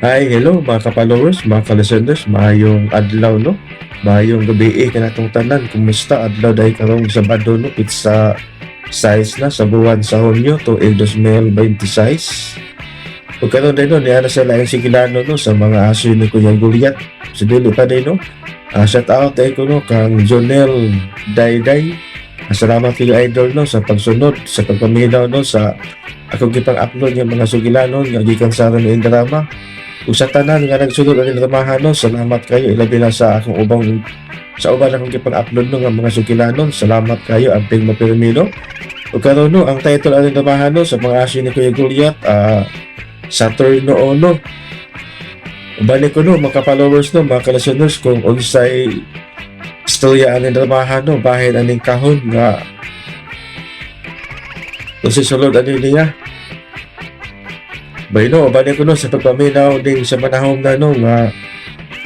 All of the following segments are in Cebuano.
Hi, hello mga ka-followers, mga ka-listeners, maayong adlaw, no? Maayong gabi eh, kanatong tanan. Kumusta adlaw dahil karong Sabado, no? Pizza size na sa buwan sa Hunyo tuig 2026. Ug karon din, no, niya na sa laing sigilano, no, sa mga aso ni Kuya Goliath. Sa dili pa din, no? Shout out ay ko, no, kang Jonel Dayday. Salamat kay Idol, no, sa pagsunod, sa pagpaminaw, no, sa akong gipang-upload nga mga sugilanon nga gikan sa aron ni drama. Ug sa tanan nga nagsunod ani dramahan, no, salamat kayo, ilabi na sa akong ubang sa uban akong gipang-upload, no, nga mga sugilanon. Salamat kayo, amping mapirmino. Ug karon, no, ang title ani dramahan, no, sa mga aso ni Kuya Goliath, Saturno Ono. Balik ko, no, mga followers, no, mga ka-listeners, kung unsay istorya ani dramahan, no, bahin aning kahon nga unsay sulod ani niya. Bayno, balik ko, no, sa pagpaminaw din sa manahom na, no, nga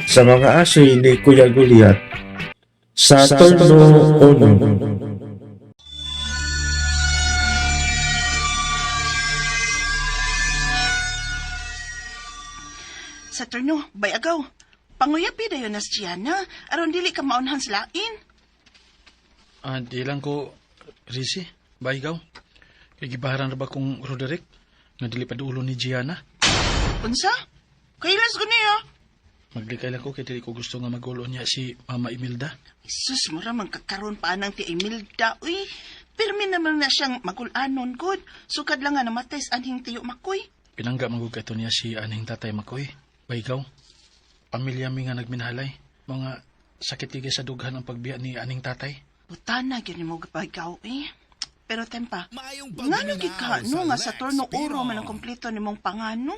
sa mga asoy ni Kuya Goliath, Saturno Ono. Saturno, bayagaw. Panguyapi dayon nas Gianna, aron dili ka maunhan sa lain. Di lang ko, Rizzy, baigaw. Kay gibaharan ra ba kong Roderick? Nga dili pa dulo ni Gianna. Unsa? Kailas ko niya. Maglikay lang ko kay dili ko gusto nga magulo niya si Mama Imelda. Sus, mura man kakaroon pa nang ti Imelda, uy. Pirmi naman na siyang magulanon, good. Sukad lang nga namatay sa anhing tiyo makoy. Pinangga magug kato niya si anhing tatay Makoy. Baigaw. Pamilya mi nga nagminahalay. Mga sakit kay sa dughan ang pagbiya ni aning tatay. Butana, gyud mo gapagaw, eh. Pero tempa, Maayong nga gid ka, pagminaw no, sa nga sa Lex turno oro Piron. man ang kompleto nimong pangano.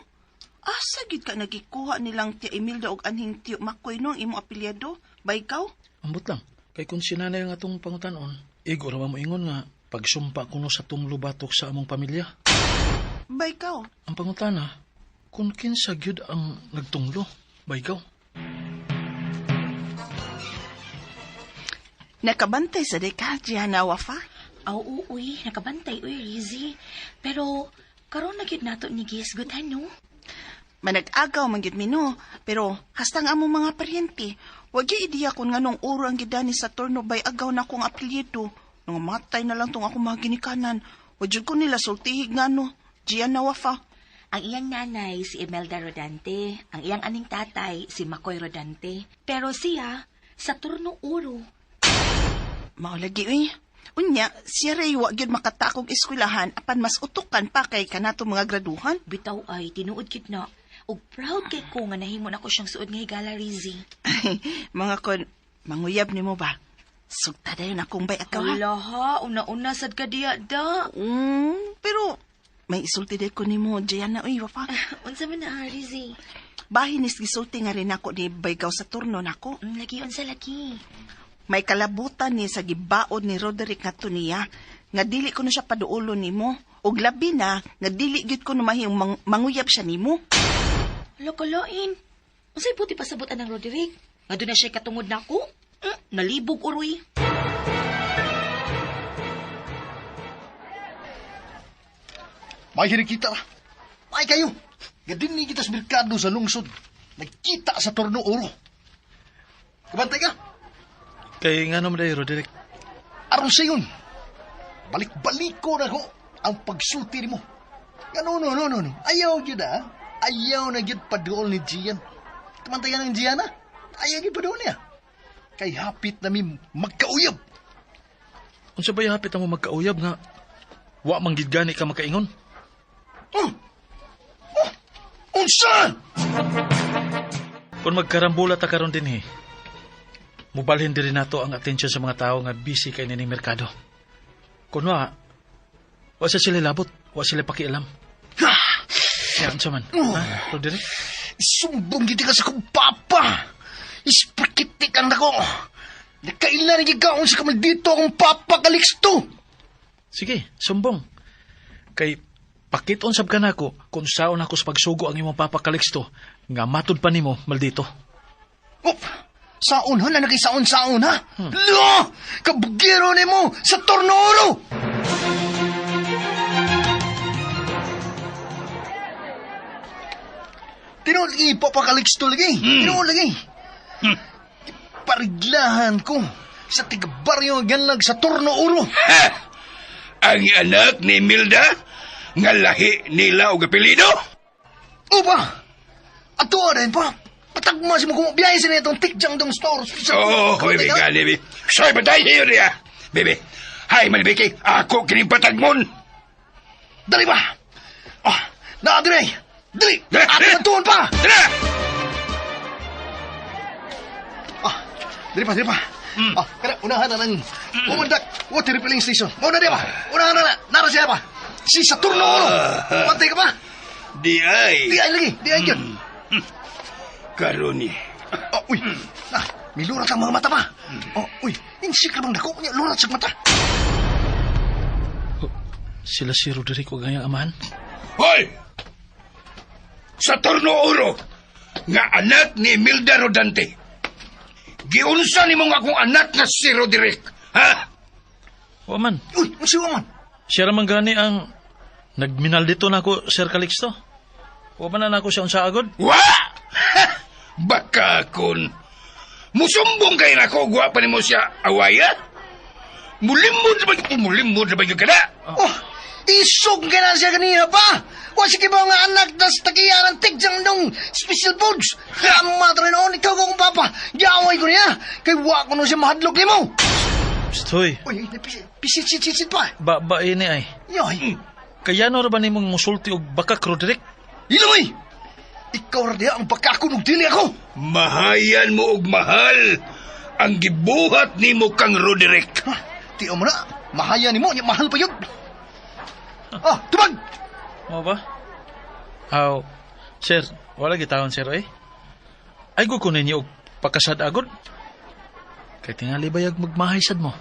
Asa gid ka nagikuha nilang ti Imelda og anhing tiyo makoy, no, ang imong apelyido? Baygaw? Ambot lang. Kay kung si nanay ang atong pangutanon, igo ra ba mo ingon nga pagsumpa kuno sa tunglo batok sa among pamilya. Baygaw? Ang pangutana, kung kinsa gyud ang nagtunglo, baigaw. Nakabantay sa deka, Gianna Wafa. Aw, uy, nakabantay, uy, Rizzy. Pero, karon na gyud nato ni gihisgutan, no? Manag-agaw man gyud mi, no, pero hastang among mga paryente, wa gyud ideya kung nganong oro ang gidani sa turno bay agaw na akong apelyido. Nang matay na lang tong akong mga ginikanan. Wa jud ko nila sultihig ngano. Gianna Wafa. Ang iyang nanay, si Imelda Rodante. Ang iyang aning tatay, si Makoy Rodante. Pero siya, sa turno uro. Mao lagi uy. Unya, siya ray wa gyud makatakog eskwelahan apan mas utukan pa kay kanato mga graduhan. Bitaw ay, tinuod gyud na. Ug proud kay ko nga nahimo nako siyang suod nga higala, Rizzy. Mga kon, manguyab nimo ba? Sugta dayon akong bay agaw, ha. Hala ha, una-una sad ka diya da. Pero may isulti day ko nimo, Gianna uy, Wafa. Unsa man na, Rizzy? Bahin is gisulti nga rin ako ni Baygaw sa turno nako. Lagi unsa lagi. May kalabutan ni sa gibaod ni Roderick nga niya nga dili ko na siya paduolo nimo. Ug labi na nga dili gyud ko numahing manguyab siya nimo. Hala kalain. Unsay buti pasabot anang Roderick? Nga doon na siya katungod nako? Nalibog uroy. May kita. May kayo. Gadin ni kita sa merkado sa lungsod. Nagkita sa Torno Oro. Kabantay ka. Kay nga naman day, Roderick. Aron sa yun. Balik-balik ko na ko ang pagsulti nimo. Nga no, no, no, no, no. Ayaw gyud ah. Ayaw na gyud paduol ni Gian. Kamantay ka ng Gian ah. Ayaw gyud paduol niya. Kay hapit na mi magkauyab. Unsa ba hapit mo magkauyab nga wa man gid gani ka makaingon? Oh! Oh! Unsa? Kung magkarambula ta karon dinhi, mubalhin diri nato ang atensyon sa mga tao nga busy kay nining merkado. Kun wa sa sila labot, wa sila pakialam. Ya, unsa man? Ha, Roderick? Sumbong gid ka sa kong papa. Ispakitikan ako. Nakailan na gikaon sa kamaldito akong papa Calixto. Sige, sumbong. Kay pakiton sab ka nako kung saon ako sa pagsugo ang imong papa Calixto nga matud pa nimo maldito. Oh, saon ha? Nanakay saon-saon ha? Lo! Kabugiro nimo sa Tornoro! Tinuod lagi, papakaliksto lagi. Tinuod lagi. Pariglahan ko sa tigabaryo ganlag sa Turno Uro. Ha! Ang anak ni Milda nga lahi nila og apelyido? Upa! Ato rin pa. Patagma si mo kung biyahe sa nitong tikjang dong store. Oo, oh, bebe, gani, bebe. Sorry, patay sa'yo niya. Bebe, hay, manibiki, ako kining patagmon. Dali ba? Ah, naa dire. Dali. Dali, Ato dali. man tuon pa. Tara! Ah, dali pa, dali pa. Ah, kada unahan na ng Pumundak water refilling station. Muna di ba? Unahan na na. Nara siya pa. Si Saturno Oro. Pantay ka pa. Di ay. Di ay lagi, di ay yun. Karoni. Oh, uy. Ah, may lurat ang mga mata pa. Oh, uy. Insik na bang dako niya lurat sa mata. Sila si Roderick ug ang iyang amahan. Hoy! Saturno Oro, nga anak ni Milda Rodante. Giunsa nimo nga akong anak nga si Roderick, ha? Wa man. Uy, unsa man? Siya ra man gani ang nagminal dito nako, Sir Calixto. Wa man na nako siya unsa agod. Wa! Ha! Baka kun musumbong kay nako guwa pa nimo siya awaya. Mulimod na ba mulimod na ba gyud ka na? Oh, isog ka na siya kaniya pa. Wa sige ba nga anak das tagiyaran tigjang dong special foods. Kama rin noon, ikaw kong papa. Giaway ko niya. Kay wa ko no siya mahadlok nimo. Stoy, Uy, pisit sit sit sit pa. ba ba ini ay. Yoy, Kaya no ra ba nimong musulti og bakak Roderick? ilamay. Ikaw ra diha ang bakako nung dili ako. Mahayan mo og mahal ang gibuhat nimo kang Roderick. Ha, tiyo mo na. Mahaya nimo, nya mahal pa yun. Ah, tubag! Mo ba? Aw, sir, wala gitawon sir eh. Ay ko ninyo og pakasad agod. Kay tingali bayag magmahay sad mo.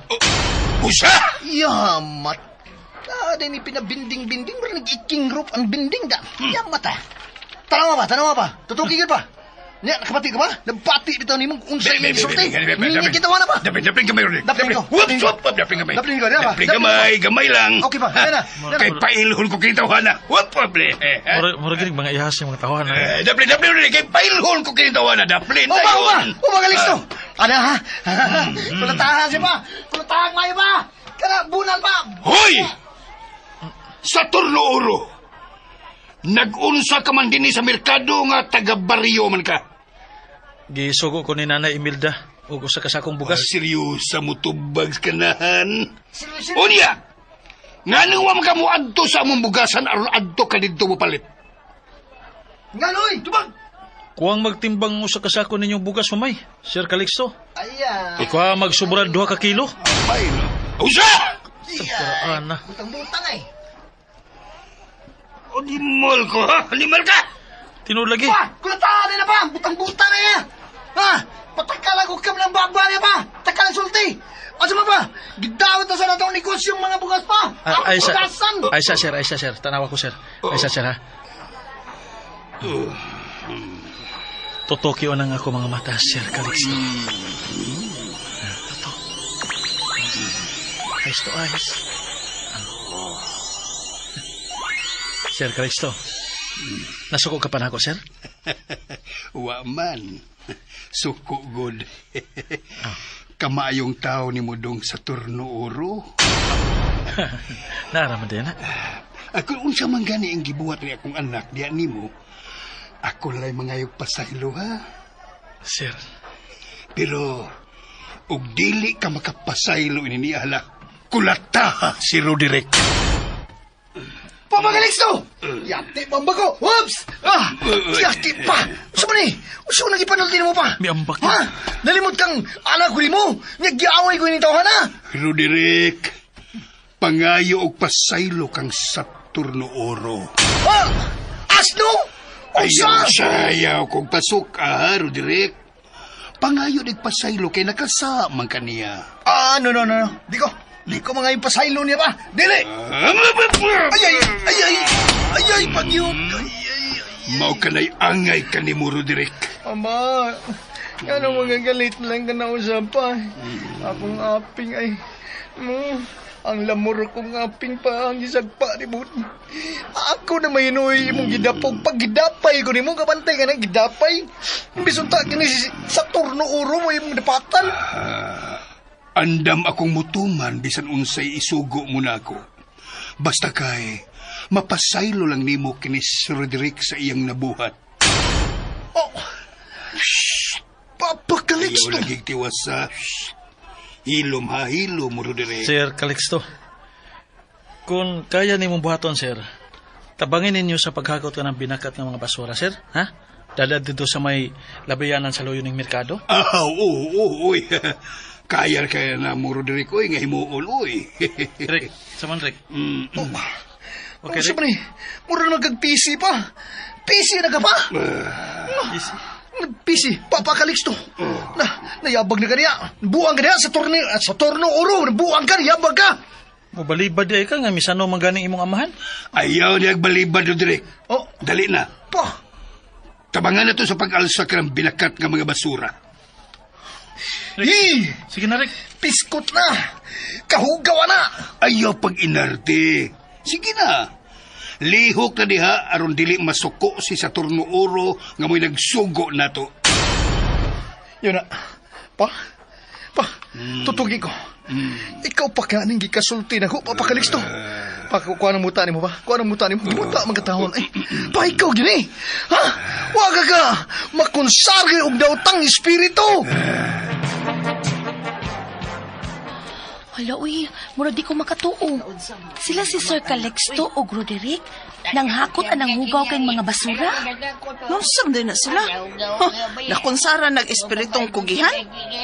Usa! Yamat. Ah, ni pinabinding-binding, pero nag-iking rope ang binding da. Yamat ah. Tanawa pa, tanawa pa. Tutuki ka pa. Nya, nakabati ka ba? Nabati bitaw ni mong unsay Be, be, mong be, sulti. be, be, be, Ningi be. kita na pa. Dapin, dapin kamay, Roderick. Dapin ko. Whoop, whoop, whoop, dapin kamay. Dapin ko, di ba? Dapin Dapin kamay, gamay lang. Okay pa, yan na, yan na. Kay pailhon ko kinitawana. Whoop, whoop, eh, eh. Mura mura gid mga ihas yung mga tawahan. Eh, Dapin, dapin, Roderick. Kay pailhon ko kinitawana. Dapin, Uba, uba! dayon. Uba, Calixto! Ano ha? Kulatahan siya pa! Kulatahan mayo pa! Kana, bunal pa! Hoy! Sa Turno Oro, nag-unsa ka man dinhi sa merkado nga taga-baryo man ka. Gisugo ko ni Nanay Imelda og usa ka sakong bugas. Ah, seryosa mo tubag kanahan. Unya, nganong wa man ka mo adto sa among bugasan aron adto ka didto mo palit? Nganoy, tubag! Kuwang magtimbang usa ka sako ninyong bugas mamay, Sir Calixto. Aya. Ikaw magsubra duha ka kilo. Ay, no. Usa! Paraan na. Butang-butang ay. Animal ko, ha? Animal ka! Tinuod lagi. Pa! Kulatahan na pa! Butang-butang na ya! Ha? Patakalang ko kam ng bagba niya pa! Takalang sulti! Asa man pa? Gidawat na sa natong negosyong mga bugas pa! Ah, Ang ay sa bugasan! ay sa sir, ay sa sir. Tanawa ko sir. Ay sa sir ha. Totokyo nang ako mga mata, Sir Calixto. Toto. Eyes to eyes. Sir Calixto. Nasuko ka pa na ako, sir? Wa man. Suko good. Kamayong tao ni mo dong sa Turno Oro. Naaraman din, ha? Ako unsa man gani ang gibuhat ni akong anak diya nimo. Ako lay mangayog pasaylo ha. Sir, Pero og dili ka makapasaylo ini niya hala. Kulata si Roderick. Pamagaliksto! Yati pambago! Whoops! Ah! Yati pa! Usa man eh! Usa ko nagipanulti mo pa! Miambak Ha? Nalimot kang anak ko mo! Nagyaaway ko ni tawhan ha! Roderick, pangayo og pasaylo kang Saturno Oro. Ha? Asno? Usa! Ayaw siya, kong pasok ah, Roderick. Pangayo dig pasaylo kay nakasama man kaniya. Ah, no, no, no, no. Di ko. Di ko mga ipasaylo niya pa. Dili! Ay, ay, ay, ay! Ay, ay, pagyut! Ay, ay, ay. Mao kanay angay kanimo Roderick. Ama, ano magagalit lang ka na usapan. Akong aping ay... Mo, Ang lamor ko nga aping pa ang isagpa ni mo. Ako na may imong gidapog. Pag gidapay ko nimo, kabantay ka na gidapay. Imbis unta kini sa turno uro mo imong dapatan. Andam akong mutuman bisan unsay isugo mo na ako. Basta kay mapasaylo lang nimo kini si Roderick sa iyang nabuhat. Oh. Shh! Papa Ayaw Calixto. lagi tiwasa. Shh. Hilom ha, hilom, Roderick. Sir Calixto, kung kaya nimong buhaton, sir, tabangin ninyo sa paghakot ka ng binakat ng mga basura, sir. Ha? Dala dito sa may labayanan sa luyo ng merkado. Ah, oo, oo, oy. Kaya kaya na mo, Roderick, oy, nga himuon, oy. Rick, saman Rick. Oh, Okay, Unsa Rick. man ni? Mura na magkag-PC pa. PC na ka pa. Easy. PC, Papa Calixto. Na, nayabag na kaniya. Buang ka niya sa torneo, sa torno oro. Buang ka, nayabag ka. Mubalibad di ay ka nga misano man ganing imong amahan. Ayaw niya balibad, Roderick. Oh, Dali na. pa. Tabangan na to sa pag-alsa ka ng binakat nga mga basura. Hi! Sige na, Rick. Piskot na! Kahugaw na! Ayaw pag inarte. Sige na. Lihok na diha aron dili masuko si Saturno Oro nga mo'y nagsugo nato. Yun na. Pa? Pa, tutugi ko. Ikaw pa ka ning gikasulti na ko, Papa Calixto. Pa, kuha ng muta nimo ba? Kuha ng muta nimo. Gimuta man katawon. Ay, pa, ikaw gini. Ha? Wa ka ka. Makonsarge og daotang espiritu. Hala, uy, mura di ko makatuo. Sila si Sir Calixto o Roderick, nanghakot anang hugaw kay mga basura. Nausam din na sila. Huh, nakonsara nag-espiritong kugihan?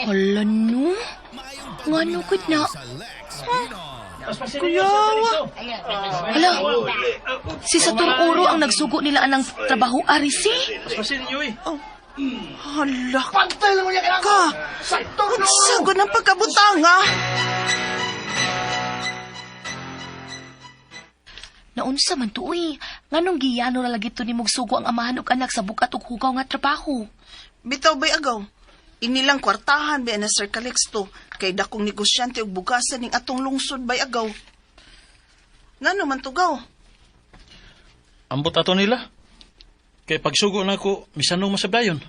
Hala, no. Nga nukot na. Kuyawa. Hala, si Satur Oro ang nagsugo nila anang trabaho, Arisi. Paspasin ninyo eh. Hala Pantay lang mo niya kanang ka. Sa torno oro. Sagot ng pagkabutang, ah. Naunsa man to, uy. Nganong giyano na lagi to ni mugsugo ang amahan ug anak sa bukat ug hugaw nga trabaho. Bitaw bay agaw. Inilang kwartahan ba na Sir Calixto kay dakong negosyante og bugasan ning atong lungsod bay agaw. Ngano man tugaw? Ambot ato nila. Kay pagsugo na ko, misanong masabdayon.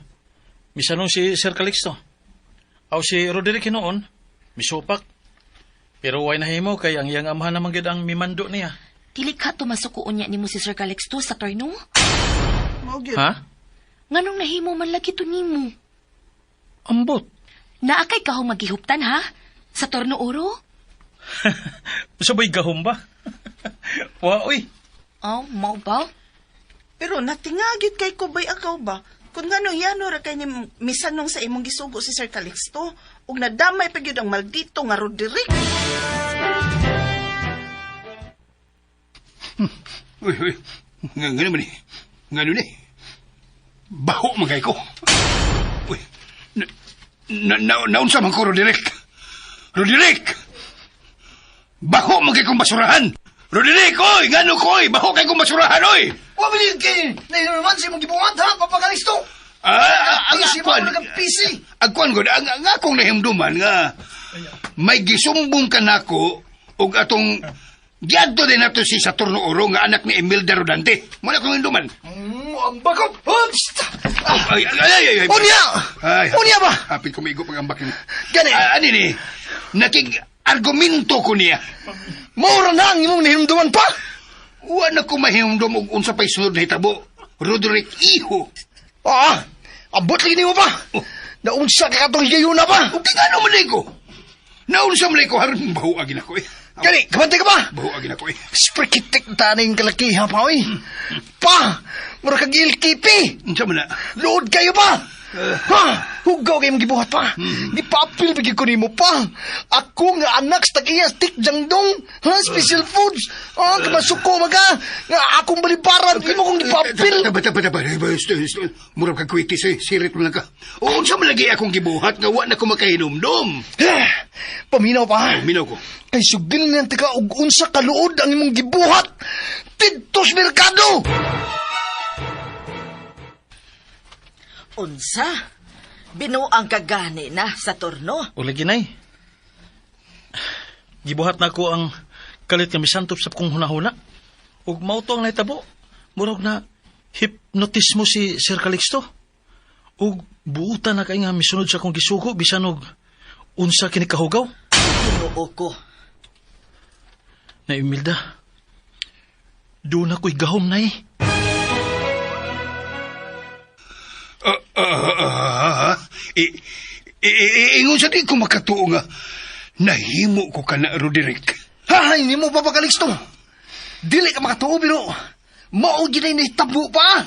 Misanong si Sir Calixto. Aw si Roderick hinoon, misupak. Pero way nahimo kay ang iyang amahan naman gid ang mimando niya. Dili ka tumasukuon niya nimo si Sir Calixto sa torno? Mao gyud. Ha? Nganong nahimo man lagi to nimo? Ambot. Naa kay kahong magihuptan ha? Sa Torno Oro? Sabay gahom ba? Wa uy. Oh, mao ba? Pero natingagit kay ko bay agaw ba? Kung ngano yano ra kay ni misanong sa imong gisugo si Sir Calixto ug nadamay pa gyud ang maldito nga Roderick. Uy, uy. Nga, nga naman eh. Nga nun eh. Baho man kay ko. Uy. Na, na, na, naunsa man ko, Roderick. Roderick! Baho man kay kong basurahan! Roderick, oy! Ngano ko, oy! Baho kay kong basurahan, oy! Wa man yun kay nainuman sa imong gibuhat ha, Papa Calixto. Ah, ang PC akuan, mo nag PC. ang kuan ko, ang akong nahimduman nga may gisumbong ka nako og atong giadto din nato si Saturno Oro nga anak ni Imelda Rodante. Mo na akong hinduman. Ang bagop. Oops! Ah, Ay, ay, ay, ay, ay. Unya! Ay, Unya ba? Hapit ko maigo pag ambak nimo. Gani. Ah, ani ni? Nakig argumento ko niya. Maura na ang imong nahimduman pa. Wa na ko mahimdum og unsa pay sunod na hitabo. Roderick Iho. Ah, abot lagi nimo pa. Naunsa ka katong higayuna pa. Ug di ngano man ko. Naunsa man ko haron baho agin ako eh. Gani, kabantay ka pa. Baho agin ako eh. Sprikitik taning kalakiha pa, oy. Pa, mura kag ilkipi. Unsa man na? Luod kayo pa. Ha, hugaw kayong gibuhat pa. Gipapil bigay ko nimo pa. Ako nga anak sa tag-iya stick jangdong. Ha, special foods. Ha, kamasuko maga. Nga akong balibaran, imo kong gipapil. Taba, taba, taba. Murag kag kwitis eh. Sirit mo lang ka. O, unsa man lagi akong gibuhat nga wa na ko makahinumdum. Paminaw pa. Minaw ko. Kay sugdil niyang tika og unsa kaluod ang imong gibuhat. Tidtos merkado. Unsa? Binuang kagani na sa turno. Uli ginay. Gibuhat na ko ang kalit nga misantop sa kong hunahuna. Ug mao to ang nahitabo. Murag na hypnotismo si Sir Calixto. Ug buutan na kay nga misunod sa akong gisugo bisan og unsa kini kahugaw. Ginoo ko. Na Imelda. Doon ako'y gahom na eh. Ah, ah, ah, ah. Ingon sa di ko makatuo nga nahimo ko kana, Roderick. Hay, nimo Papa Calixto. Dili ka makatuo pero mao gyud ay nahitabo pa.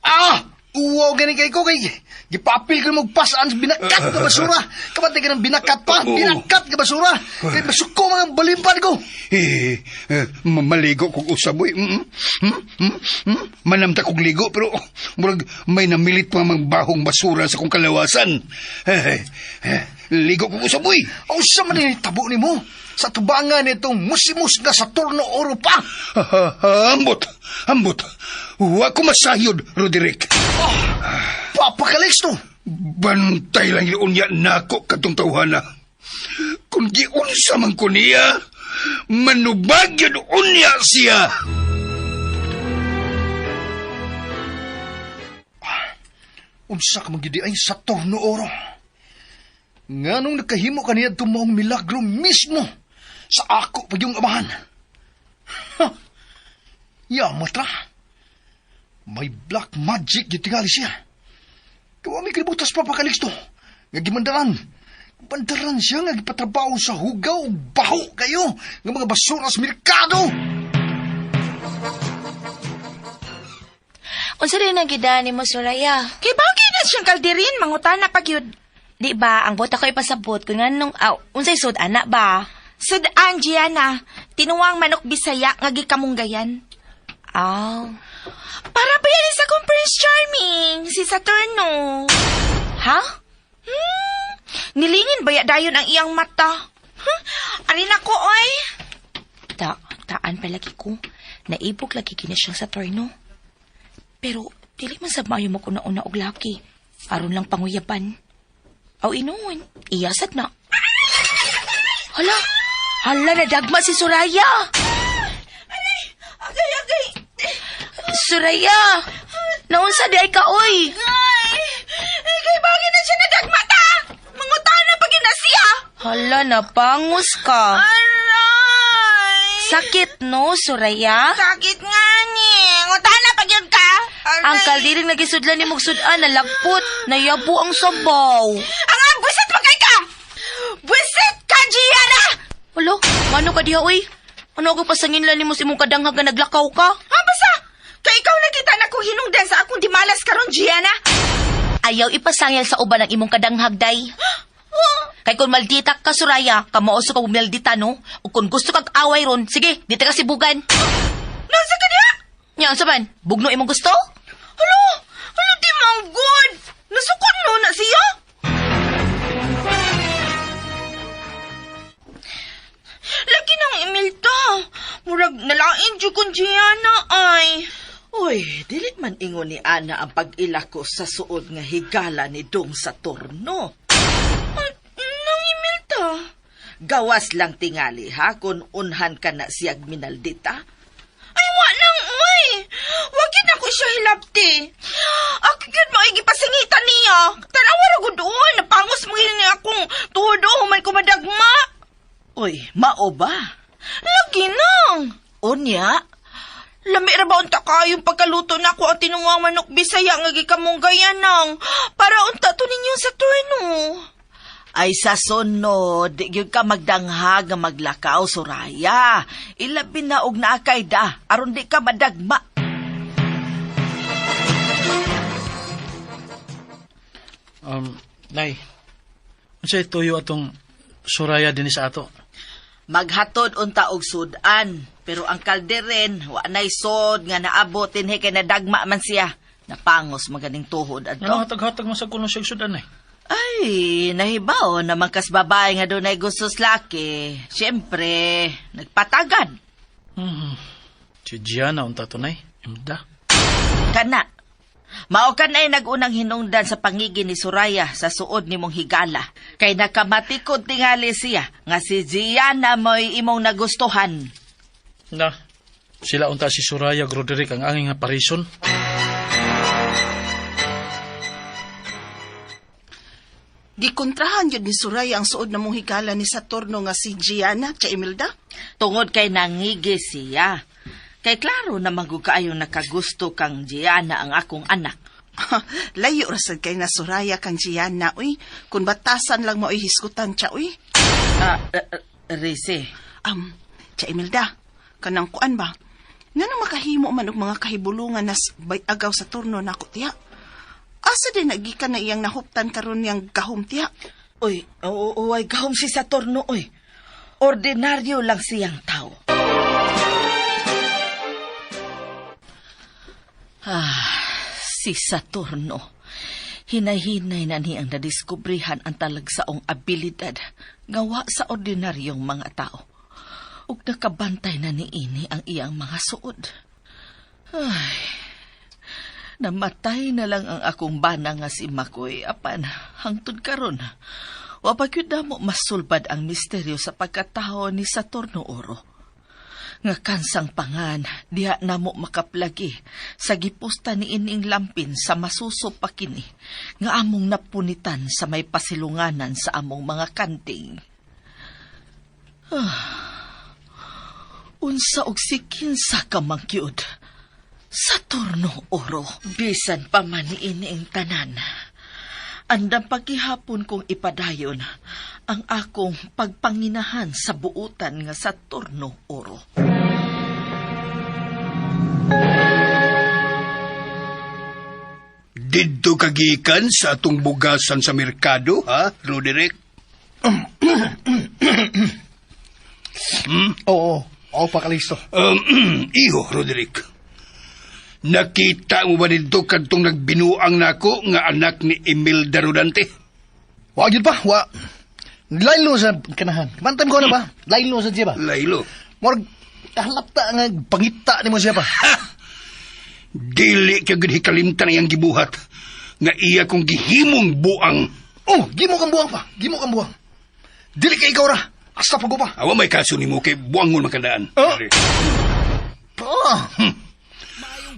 Ah, uwaw gani kay ko kay gipapil ko mo pasaan sa binakat nga basura. Kamantay ka ng binakat pa, Oo. binakat nga basura. Kay masuko mga balimpan ko. Eh, eh, maligo kog usab oy. Manamta kog ligo pero murag may namilit pa mga bahong basura sa kong kalawasan. Eh, eh, ligo kog usab oy. Aw sa man nahitabo nimo sa tubangan nitong musimus nga sa turno oro pa. Ambot, ambot. Wa ko masayod, Roderick. Papa Calixto. Bantay lang yun unya nako katong tawhana. Kung giunsa man ko niya, manubag yun unya siya. Unsa ka man gyud di ay sa torno oro. Nganong nakahimo kaniya maong milagro mismo sa ako pag yung amahan. Ha! Yamot ra. May black magic gyud tingali siya. Kawa may kalibutas pa Calixto. Nga gimandaran. Bandaran siya nga gipatrabaho sa hugaw ug baho kayo nga mga basura sa merkado. Unsa rin ang gidani mo, Soraya? Kay bagay na siyang kalderin, mangutana pa gyud. Di ba, ang bota ko ipasabot kung anong, aw, unsay sud ana ba? Sudan, Gianna, tinuwang manok Bisaya nga gikamunggayan. Aw. Para ba yan sa akong Prince Charming, si Saturno? Ha? Hmm, nilingin ba ya dayon ang iyang mata? Huh? Arin ako, oy. Ta, taan palagi ko. Naibog lagi kini siyang sa torno. Pero, dili man sa maayo mo kuna una og laki. Aron lang panguyaban. Aw inuon, iyasad na. Hala, hala nadagma si Soraya. Agay, agay. Soraya, naunsa di ay ka oy. Ay, ay, kay bagay na siya nadagmata. Mangutana pa gyud na siya. Hala, napangus ka. Aray. Sakit no, Soraya? Sakit nga ni. Ngutana pa gyud ka. Aray. Ang kaldiring nagisudlan ni Mugsudan, nalagpot, nayabo ang sabaw. Ang ang buwisit pa kay ka! Buwisit ka, Gianna! Alo, mano ka diha, uy? Ano ako pasanginlan nimo sa imong kadanghag nga naglakaw ka? Ha, basta! Kay ikaw nakita na kong hinungdan sa akong dimalas karon, Gianna! Ayaw ipasangil sa uban ang imong kadanghag, day. Kay kung maldita ka, Suraya, kamao sa kag maldita, no? O kung gusto kag away ron, sige, dito ka sibugan. Nasa ka diha? Nya, unsa man? Bugno imong gusto? Alo! Alo, di manggod! Nasukon no na siya! Lagi nang Imelda. Murag nalain jud kong Gianna ay. Uy, dili man ingon ni Ana ang pag-ila ko sa suod nga higala ni Dong Saturno. Nang Imelda. Gawas lang tingali ha kung unhan ka na siyag minaldita. Ay, wa lang, uy. Wa gyud ako siya hilabti. Ako gyud maigi pasingitan niya. Tanawa ra gud uy, napangos mo gyud ni akong tuhod oh, human ko madagma. Uy, mao ba? Lagi nang. Unya, Lami ra ba unta kayong pagkaluto na ako ang tinuwang manok Bisaya nga gikamunggayan nang para unta to ninyo sa turno. ay sa sunod, di gyud ka magdanghag nga maglakaw, Soraya. Ilabi na og naakay da, aron di ka madagma. Nay, unsay tuyo atong Soraya dinhi sa ato? Maghatod unta og sudan, pero ang kalderen wa nay sod nga naabot dinhi kay nadagma man siya. Napangos maganing tuhod adto. Ano hatag-hatag man sa kuno siya sudan eh? Ay, nahibaw naman kas babae nga dunay gusto sa laki. Siyempre, nagpatagad. Si Gianna unta to nay. Imda. Kana. Mao ka na'y nagunang hinungdan sa pangigi ni Soraya sa suod nimong higala. Kay nakamatikod tingali siya nga si Gianna mo'y imong nagustuhan. Na, sila unta si Soraya ug Roderick ang angin nga parison. Gikontrahan yun ni Suraya ang suod na mong higala ni Saturno nga si Gianna, Tia Imelda. Tungod kay nangigi siya. Kay klaro na kaayo nakagusto kang Gianna ang akong anak. Layo rasad kay na Suraya kang Gianna, uy. Kung batasan lang mo hisgutan siya, uy. Ah, Rize. Tia Imelda, kanang kuan ba? Ngano makahimo man og mga kahibulungan nas bay agaw sa turno nako tiya? Asa din nagikan na iyang nahuptan karon niyang gahom tiya? Uy, oo, ay gahom si Saturno, uy. Ordinaryo lang siyang tao. Ah, si Saturno. Hinay-hinay na niyang nadiskubrihan ang talagsaong abilidad gawa sa ordinaryong mga tao. Ug nakabantay na niini ang iyang mga suod. Ay, namatay na lang ang akong bana nga si Makoy apan hangtod karon. Wa pa gyud namo masulbad ang misteryo sa pagkatawo ni Saturno Oro. Nga kansang pangan, diha namo makaplagi sa gipusta ni ining lampin sa masuso pa kini, nga among napunitan sa may pasilunganan sa among mga kanting. Unsa og sikinsa ka mangkyud, Saturno Oro. Bisan pa man niini ang tanan, andam pagihapon kong ipadayon ang akong pagpanginahan sa buutan nga Saturno Oro. Didto kagikan sa atong bugasan sa merkado, ha, Roderick? Oo, oo pa Kalisto. Iho, Roderick. Nakita mo ba dito kadtong nagbinuang nako nga anak ni Imelda Rodante? Wa gyud pa, wa. Laylo sa kanahan. Bantay ko na ba? Laylo sa siya ba? Laylo. Murag kahalapta nga pangita nimo siya pa. Ha! Dili ka gud hikalimtan ang iyang gibuhat nga iya kong gihimong buang. Oh, gimo kang buang pa. Gimo kang buang. Dili kay ikaw ra. Hasta pag pa. Awa may kaso nimo kay buangon makadaan. Oh. Pa.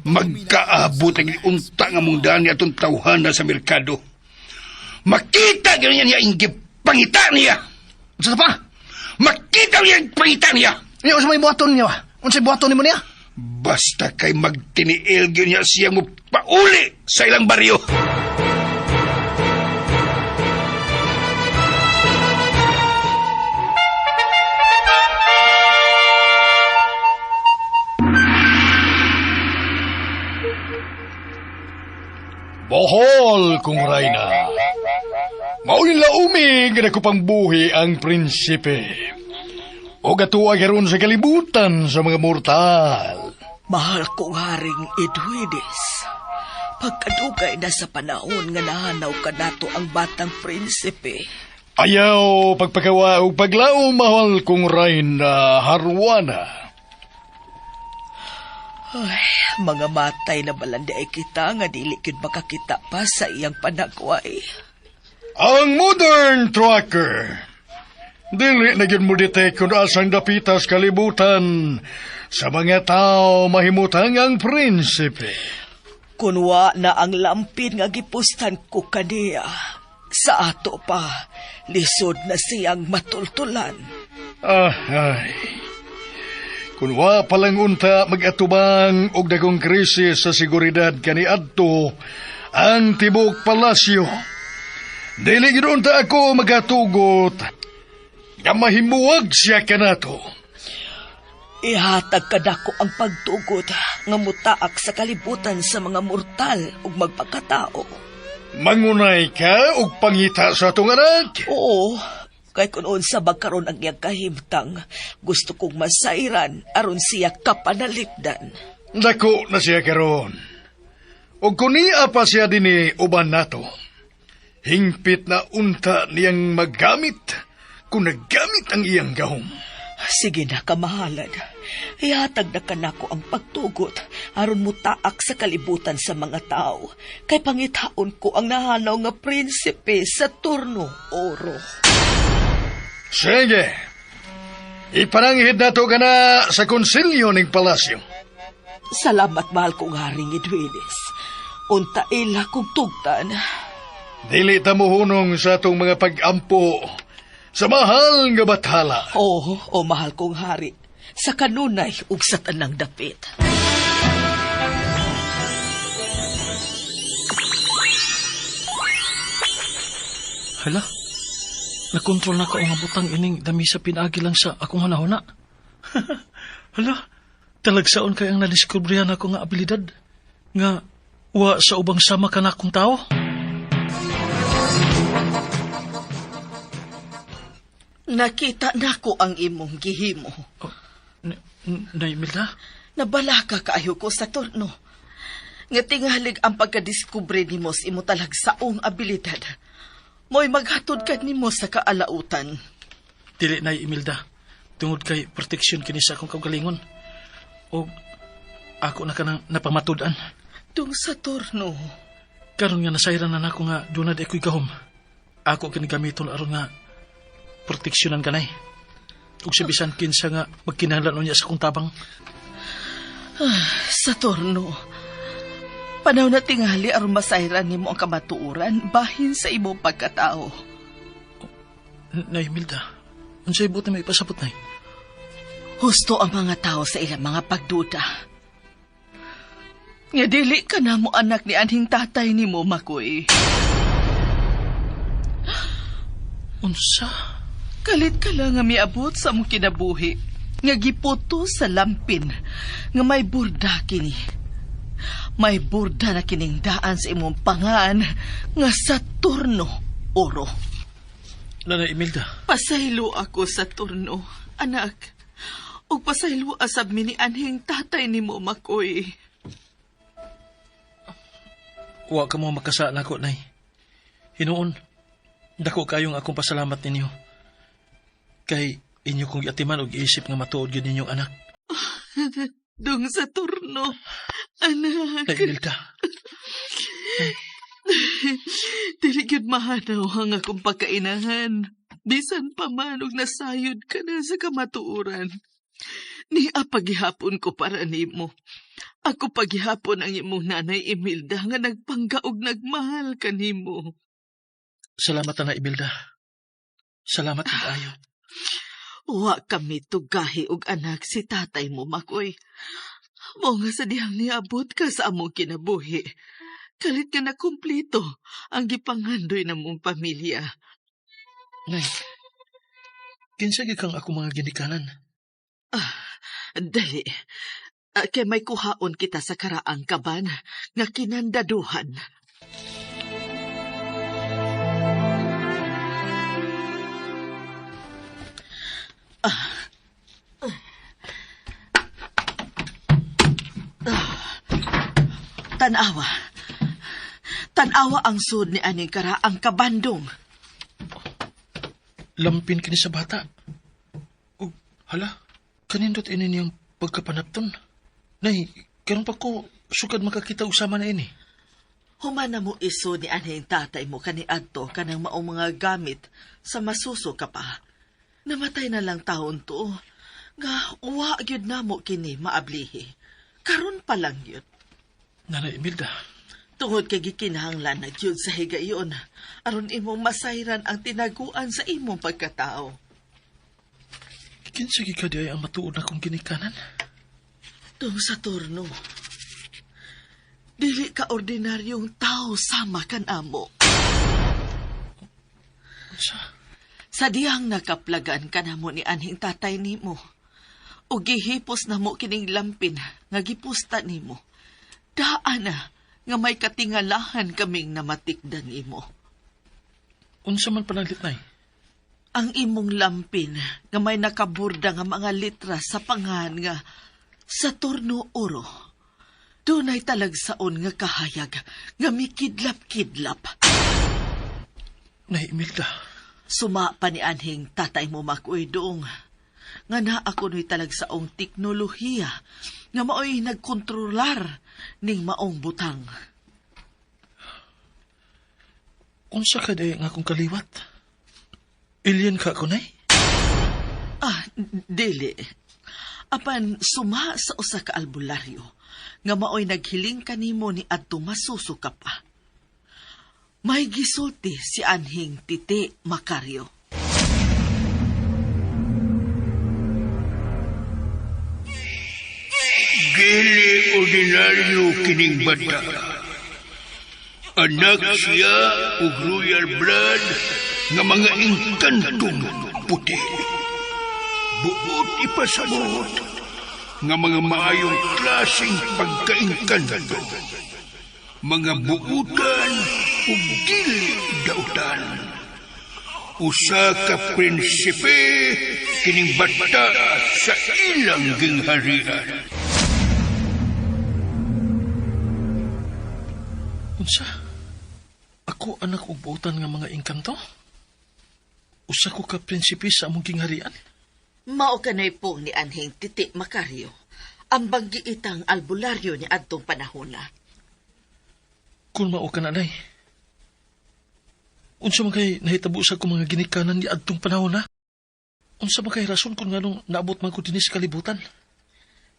Magkaabot ang unta nga mong daan atong tawhana sa merkado. Makita ganyan niya ang gipangita niya. Unsa pa? Makita niya ang pangita niya. Niya unsa may buhaton niya ba? Unsa buhaton nimo niya? Basta kay magtiniil gyud niya siya mo pauli sa ilang baryo. Bohol kung Rayna. Maulin laumi nga nakupang buhi ang prinsipe. O gatuwa karon sa kalibutan sa mga mortal. Mahal kong haring Edwides. Pagkadugay na sa panahon nga nahanaw ka nato ang batang prinsipe. Ayaw pagpagawa o paglaom, mahal kong Rayna Harwana. Ay, mga matay na balandi ay kita nga dili gyud makakita pa sa iyang panagway. Ang modern tracker. Dili na gyud mo detect kung asang dapitas kalibutan sa mga tao mahimutang ang prinsipe. Kunwa na ang lampin nga gipustan ko kaniya. Sa ato pa, lisod na siyang matultulan. Ah, ay. Kunwa palang unta mag-atubang og dagong krisis sa seguridad kaniadto ang tibok palasyo. Dili gyud unta ako magatugot nga mahimuwag siya kanato. Ihatag kadako ang pagtugot nga mutaak sa kalibutan sa mga mortal ug magpakatao. Mangunay ka og pangita sa atong anak. Oo, kay kun unsa magkaron ang iyang kahimtang, gusto kong masairan aron siya kapanalipdan. Dako na siya karon. Og kuniya pa siya dinhi uban nato. Hingpit na unta niyang maggamit kung naggamit ang iyang gahom. Sige na, kamahalan. Ihatag na kanako ang pagtugot aron mutaak sa kalibutan sa mga tao. Kay pangitaon ko ang nahanaw nga prinsipe Saturno Oro. Sige. Ipananghid na to ka na sa konsilyo ning palasyo. Salamat, mahal kong Haring Edwines. Unta ila kong tugtan. Dili ta mohunong sa atong mga pag-ampo sa mahal nga bathala. Oo, o mahal kong hari. Sa kanunay ug sa tanang dapit. Hala, nakontrol na ko ang butang ining dami sa pinaagi lang sa akong hunahuna. Hala, talagsaon kay ang nadiskubrihan ako nga abilidad nga wa sa ubang sama ka na akong tao. Nakita nako ang imong gihimo. Oh, Nay Imelda? Nabalaka kaayo ko sa turno. Nga tingalig ang pagkadiskubre nimo sa imo talagsaong abilidad. Mo'y maghatod ka nimo sa kaalautan. Dili, Nay Imelda. Tungod kay proteksyon kini sa akong kaugalingon. O ako na ka nang napamatud-an. Dung sa turno. Karon nga nasayran na nako nga doon na di ako'y gahom. Ako kini gamiton aron nga proteksyonan kanay. Ug sa bisan kinsa nga magkinahanglan unya sa akong tabang. Saturno. Panahon na tingali aron masayran nimo ang kamatuoran bahin sa imong pagkatao. Nay Imelda, unsay buot na may ipasabot, Nay? Husto ang mga tao sa ilang mga pagduda. Nga dili ka na mo anak ni anhing tatay nimo, Makoy. Unsa? Kalit ka lang nga miabot sa among kinabuhi. Nga giputo sa lampin. Nga may burda kini. May burda na kining daan sa imong pangan nga Saturno Oro. Nanay Imelda. Pasaylo ako sa turno, anak. Ug pasaylo asab mi ni anhing tatay nimo, Makoy. Wa ka mo makasala nako, Nay. Hinuon, dako kayong akong pasalamat ninyo. Kay inyo kong giatiman og giisip nga matuod gyud ninyong anak. Dung sa turno, anak. Nay Imelda. Dili gyud mahanaw ang akong pagkainahan. Bisan pa man og nasayod ka na sa kamatuoran. Nia paghihapon ko para nimo. Ako paghihapon ang imong nanay Imelda nga nagpangga og nagmahal kanimo. Salamat, Nanay Imelda. Salamat gid ayo. Wa kami tugahi og anak si tatay mo, Makoy. Mo nga sa dihang niabot ka sa among kinabuhi. Kalit ka na kumplito ang gipangandoy namong pamilya. Nay, kinsa gyud kang ako mga ginikanan? Dali. Kay may kuhaon kita sa karaang kaban nga kinandaduhan. Tanawa. Tanawa ang sud ni aning karaang kabandong. Lampin kini sa bata. O, hala, kanindot ini niyang pagkapanapton. Nay, karon pa ko sukad makakita og sama na ini. Humana mo iso ni anhing tatay mo kaniadto kanang maong mga gamit sa masuso ka pa. Namatay na lang taon to. Nga wa gyud namo kini maablihi. Karon pa lang gyud. Nanay Imelda. Tungod kay gikinahanglan na gyud sa higayon aron imong masayran ang tinaguan sa imong pagkatao. Kinsa gyud ka diay ang matuod na kong ginikanan? Tung sa turno. Dili ka ordinaryong tao sama kan amo. Unsa? Sa dihang nakaplagan ka namo ni anhing tatay nimo. O gihipos namo kining lampin nga gipusta nimo. Daan na nga may katingalahan kaming namatikdan nimo. Unsa man panaglit, Nay? Ang imong lampin nga may nakaburda nga mga litra sa pangan nga Saturno Oro. Dunay talagsaon nga kahayag nga mikidlap-kidlap. Nay Imelda. Suma pa ni anhing tatay mo, Makoy, doong. Nga naa kuno'y talagsaong teknolohiya nga mao'y nagkontrolar ning maong butang. Unsa ka day nga akong kaliwat? Alien ka kunay? Ah, dili. Apan suma sa usa ka albularyo nga maoy naghiling kanimo ni adto masuso ka pa. May gisulti si anhing Titi Macario. Dili ordinaryo kining bata. Anak siya og royal blood nga mga engkantong puti. Buot ipasabot nga mga maayong klaseng pagkaengkanto. Mga buutan ug dili dautan. Usa ka prinsipe kining bata sa ilang gingharian. Unsa? Ako anak og buutan nga mga engkanto? Usa ko ka prinsipe sa among gingharian? Mao kanay po ni anhing Titi Macario ang banggiitang albularyo ni adtong panahona. Kung mao ka nanay, unsa man kay nahitabo sa akong mga ginikanan ni adtong panahon na? Unsa man kay rason kung nganong naabot man ko dinhi sa kalibutan?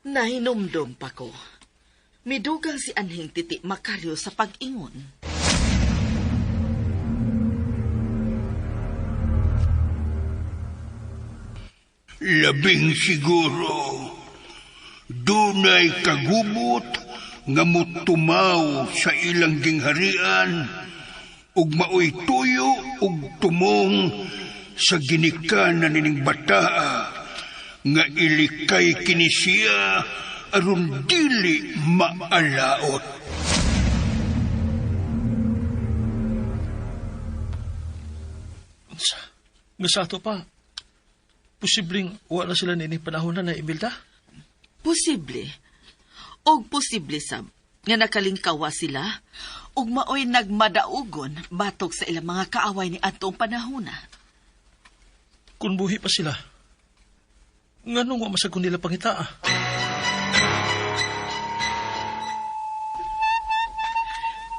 Nahinumdum pa ko. Midugang si anhing Titi Macario sa pag-ingon. Labing siguro, dunay kagubot nga mutumaw sa ilang gingharian ug maoy tuyo ug tumong sa ginikanan nining bataa nga ilikay kini siya aron dili maalaot. Unsa? Nga sa ato pa, posibleng wa na sila nining panahon na na Imelda? Posible. Og posible sab nga nakalingkawa sila ug maoy nagmadaugon batok sa ilang mga kaaway ni adtong panahona. Kung buhi pa sila, nganong wa masagun nila pangitaa?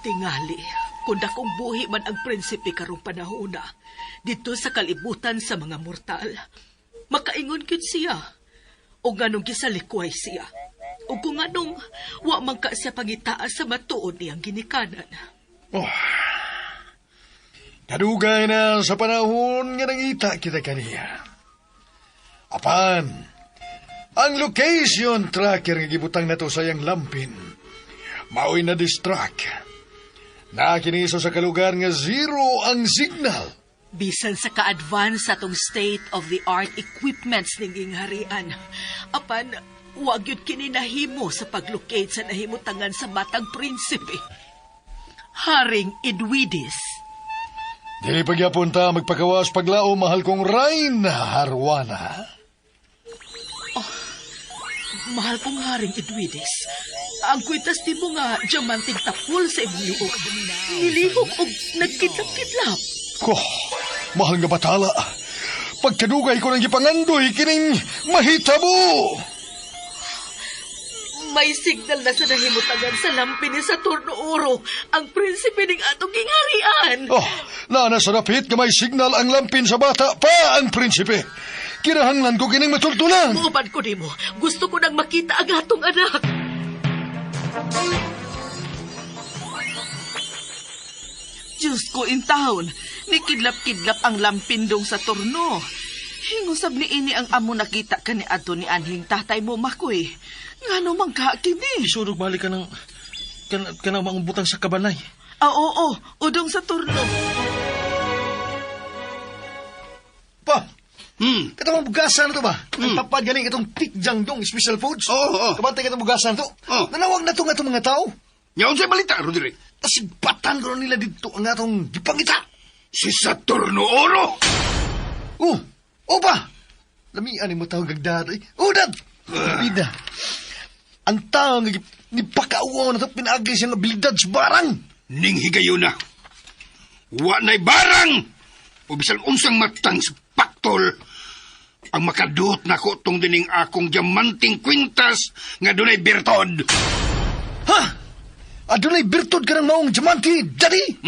Tingali, kung dakong buhi man ang prinsipe karong panahona, dito sa kalibutan sa mga mortal, makaingon gyud siya. O nganong gisalikway siya. O kung anong wa man ka siya pangitaa sa matuod niyang ginikanan. Oh. Kadugay na sa panahon nga nangita kita kaniya. Apan, ang location tracker nga gibutang nato sa iyang lampin, mao'y na-distract. Nakiniso sa kalugar nga zero ang signal. Bisan sa ka-advance atong state-of-the-art equipments ning gingharian. Apan, wag yun kini nahimo sa pag-locate sa nahimutangan sa batang prinsipe. Haring Edwidis. Dili pagyapon ta magpakawas paglao, mahal kong Rain Harwana. Oh, mahal kong Haring Edwidis, ang kwitas ti mo nga diamanteng tapol sa imong liog, nilihok og nagkidlap-kidlap. Ko, mahal nga batala, pagkadugay ko ng gipangandoy kining mahitabo. May signal na sa nahimutangan sa lampi ni Saturno Oro, ang prinsipe ning atong gingharian. Oh, nana sa dapit nga may signal ang lampin sa bata pa ang prinsipe. Kinahanglan ko kining matultulan. Muuban ko nimo. Gusto ko nang makita ang atong anak. Diyos ko in town, nikidlap-kidlap ang lampindong sa turno. Hingusab ni ini ang amo nakita ka ni adto ni anhing tatay mo, Makoy. Ngano man ka kini? Isunog balik ka ng kanang mga butang sa kabanay. Ah, oo, udong sa turno. Pa! Katong bugasan na to ba? Ang papad galing itong Tikjang Dong Special Foods. Oo, oo. Kabantay katong bugasan to. Oo. Nanawag na to nga itong mga tao. Nya unsay balita, Roderick? Tasigbatan ko nila dito ang atong gipangita. Si Saturno Oro! Oh, oh ba? Lamian ni mo tawag gagdad. Eh. Oh, dad! Bida. Ang tao nga nipakauwaw na ito, pinaagi siyang abilidad sa barang. Ning higayon na. Wa na'y barang! O bisan unsang matang sa paktol. Ang makaduot nako tong dining akong diamanting kwintas nga dunay birtod. Ha? Adunay birtud ka ng maong diamante, Daddy!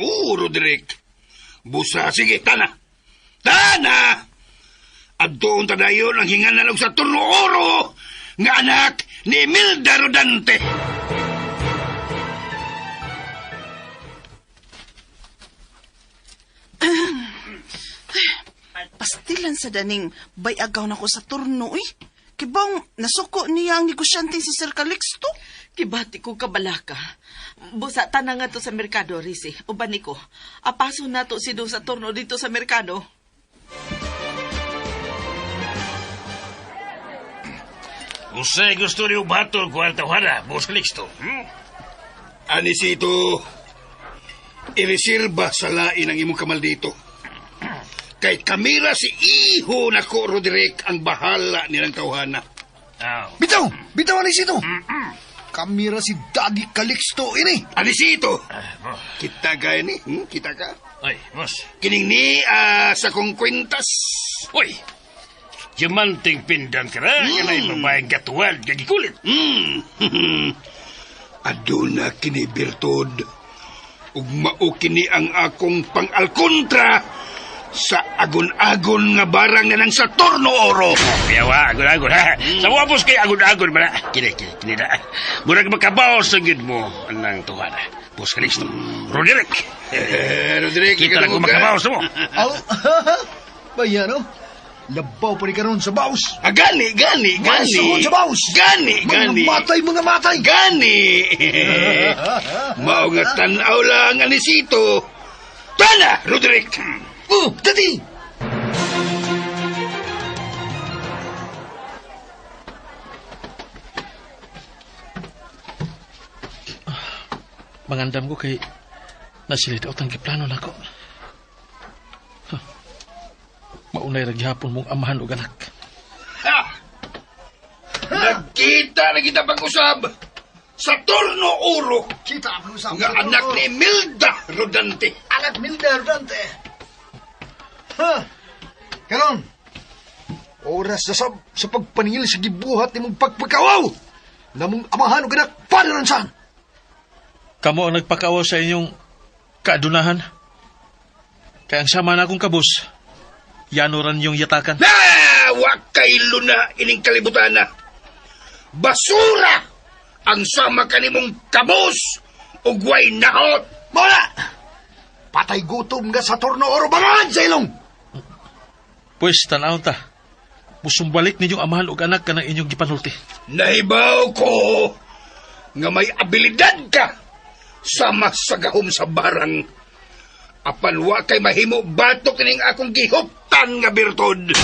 Oo, Roderick. Busa, sige, tana. Tana! Adtoon ta dayon ang hingalan og sa Turno Oro nga anak ni Imelda Rodante. Pastilan sa daning bayagaw na ko sa turno, uy. Kibong, nasuko niya ang negosyante si Sir Calixto. Kibati ko kabalaka. Busa, tanang nga to sa merkado, Risi. Uban ni ko. Apaso na to si Do sa turno dito sa merkado. Usay gusto niyo batol ko ang tawhana, Boss Calixto. Anisito, ireserba sa lain ang imong kamal dito. Kay kamira si iho nako Roderick ang bahala nilang tawhana. Aw. Bitaw! Bitaw, Anisito! Kamira si Daddy Calixto ini! Anisito, kita ka ini, Kita ka? Ay, boss. Kining ni sa kong kwintas. Uy! Diamanting pindang ka na, kanay babaeng katuwal, gagikulit. Aduna kini birtud. Ug mao kini ang akong pang-alkontra sa agon-agon nga barang na nang sa Torno Oro. Yawa, agon-agon, ha? Sa mga boss kay agon-agon, ba na? Kini, kini, kini na. Murag makabaw sa gid mo, anang tuwana. Boss Calixto, Roderick. Eh, Roderick, Kita na ko ka. makabaw sa mo. Aw, Bayan, no? Labaw pa ni karon sa baos. Ah, gani, gani, gani. Masugod sa baos. Gani, gani. Mga matay, mga matay. Gani. Mao nga tan-aw lang anisito. Tana, Roderick. Oh, Daddy! Mangandam ko kay nasilid out ang giplano nako. Huh. Maunay ra gihapon mong amahan og anak. Ha! Nagkita na kita pag-usab sa Torno Oro Kita ang usap. nga anak ni Imelda Rodante. Anak Milda Rodante. Ha? Karon, oras na sab sa pagpaningil sa gibuhat nimong pagpakawaw. Namong amahan og anak padaran saan. Kamo ang nagpakawa sa inyong kaadunahan. Kaya ang sama na akong kabus, yanuran yung yatakan. Na! Wa kay luna ining kalibutan na. Basura ang sama kanimong kabus ug way nahot. Mawala! Patay gutom nga sa Torno Oro bangan sa ilong! Pwes, tanawon ta. Musumbalik ninyong amahan og anak kanang inyong gipanulti. Nahibaw ko nga may abilidad ka sama sa gahom sa barang. Apan wa kay mahimo batok ining akong gihuptan nga birtud.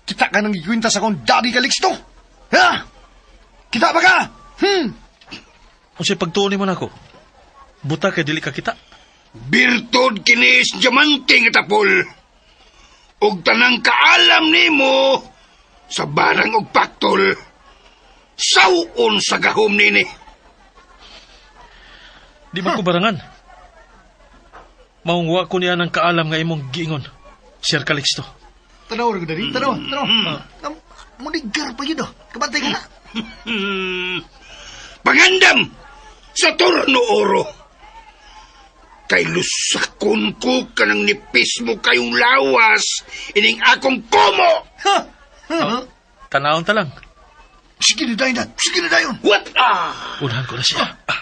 Kita ka nang gikwinta sa akong Daddy Calixto! Ha? Kita ba ka? Unsay pagtuon nimo nako? Buta kay dili ka kita. Birtud kini sa diamante nga tapol. Ug tanang kaalam nimo sa barang og paktol. Sawon sa gahom nini. Di ba ko barangan? Maungwa ko niya ng kaalam nga imong giingon, Sir Calixto. Tanaw ra ko dali, tanaw, tanaw. Munigar pa yun, oh. Kabantay ka na. Pangandam sa Torno Oro. Kay lusakon ko kanang nipis mo kayong lawas ining akong komo. Ha? Ha? Tanawon ta lang. Sige na dayon, Dad. Sige na dayon. What? Ah! Unahan ko na siya. Ah,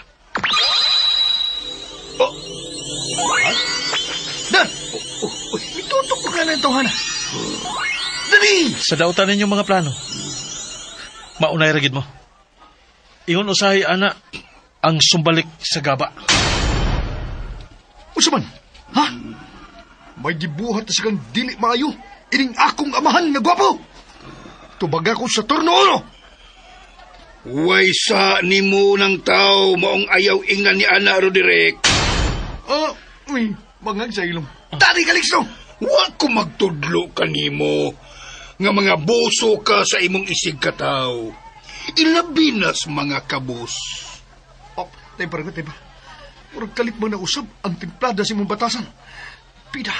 Dad! Itutok ko ka na ito, Hana. Dali! Sa dautan ninyong mga plano, maunay ra gid mo. Ingon usahay ana ang sumbalik sa gaba. Unsa man? Ha? May gibuhat na sa kang dili maayo. Ining akong amahan nga gwapo. Tubag ako sa Torno Oro. Way sa nimo ng tao maong ayaw ingnan ni Ana Roderick. Oh, uy, bangag sa ilong. Daddy Calixto! Wa ko magtudlo kanimo nga mga boso ka sa imong isig kataw. Ilabi na sa mga kabus. Oh, tayo pa, tayo pa. Murag kalit mo na usab ang timplada sa imong batasan. Pida,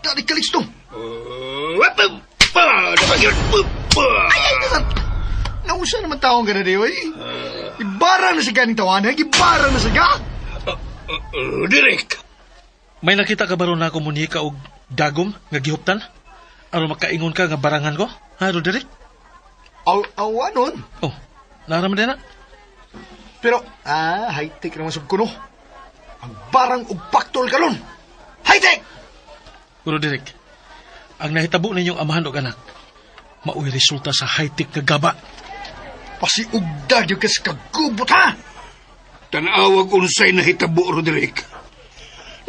Dali Calixto. Ay, ay, Nausa naman taong ka na di, oy. Ibarang na siya ganing tawanan, ibarang na siya. Roderick! May nakita ka ba ron na ako munika og dagom nga gihuptan? Aron makaingon ka nga barangan ko? Ha, Roderick? Aw, aw, anon? Oh, naraman din na. Pero, high-tech naman sab kuno. Ang barang og paktol kalon. High-tech! Roderick, ang nahitabo ninyong amahan og anak, mao'y resulta sa high-tech nga gaba. Pasiugda gyud ka sa kagubot, ha? Tanawag unsay nahitabo, Roderick.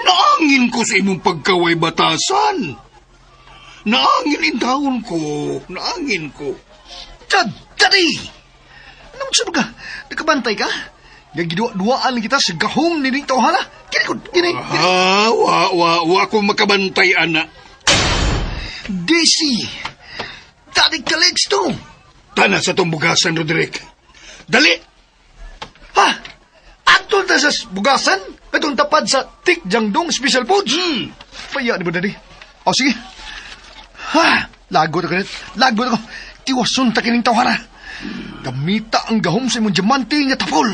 Naangin ko sa imong pagkaway batasan. Naangin intawon ko. Naangin ko. Dad, daddy! Ano mo sa ka? Nakabantay ka? Nagidua-duaan kita sa gahom ni Ning Tawhana? Kini ko, kini, kini. Ah, wa, wa, wa ko makabantay, ana. Desi! Daddy Calixto! Tana sa tong bugasan, Roderick. Dali! Ha? Atol ta sa bugasan? Katong tapad sa Tik Jangdong Special Foods? Paya ni mo, daddy. O, sige. Ha? Lagot ako nit. Lagot ako. Tiwason ta kining tawhana. Gamita ang gahom sa imong diamante nga tapol.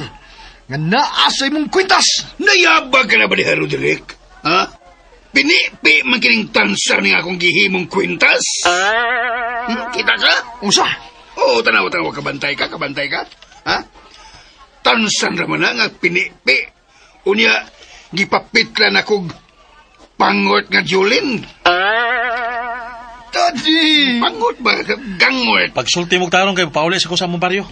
Nga naa sa imong kwintas. Nayabag ka na ba diha, Roderick? Ha? Pinipi man kining tansar ni akong gihimong kwintas? Kita ka? Unsa? Oo, tanaw, tanaw, kabantay ka, kabantay ka. Ha? Tansan raman na nga pinipi. Unya, gipapitlan akong pangot nga Julin. Daddy! Pangot ba? Gangot. Pagsulti mo tarong kay pauli sa ko sa among baryo.